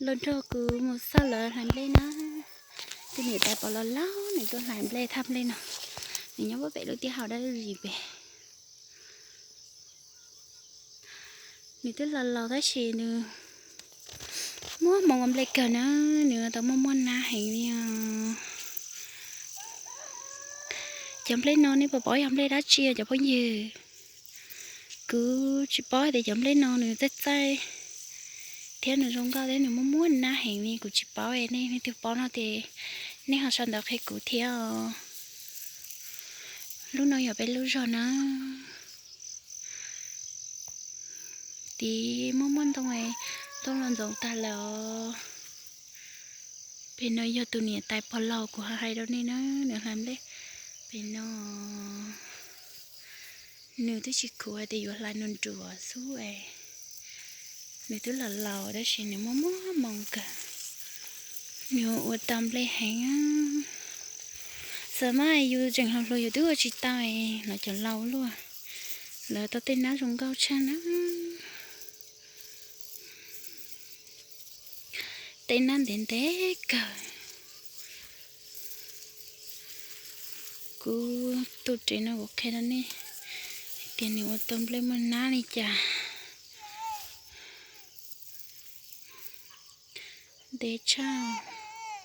Los nrog kuv mus xauj lawv hlais nplej na. Tus niam tais pog laus laus nws tuaj hlais nplej thaj nplej no. Nws nyob pem lub tiaj hau dawb zis pem. Nws twb laus laus tab sis nws muaj hmoo ua nplej kawg na, nws tau muaj muaj nab heev li os. Cov nplej no nej puas paub yog nplej dab tsi cov phooj ywg? Kuv tsis paub tias cov nplej no nws txaij txaij thiab nws zoo nkauj thiab nws muaj muaj nab heev li, kuv tsis paub. Nej leej twg paub no ces nej ho sau ntawv qhia kuv thiab os. Lub no yog peb lub zos na. Tid muaj muaj ntoo, ntoo los ntxoov tag lawm os. Pem no yog tus niam tais pog laus kuv hais rau nej na, nws hlais nplej pem no. Nws twb tsis khuv hais tias yuav hlais nws nruas xwb es. Nws twb laus laus tab sis nws muaj muaj hmoo kawg. Nws ua tau nplej heev. Xav mas yus tseem hluas hluas yus twb ua tsis tau, lawv cov laus luaj, lawv tau tej nab zoo nkauj tshaj na. Tej nab ntev ntev kawg. Kuv tus tsev no kuv qhia rau nej tias nws ua tau nplej muaj nab li cas. Ntev tshaj.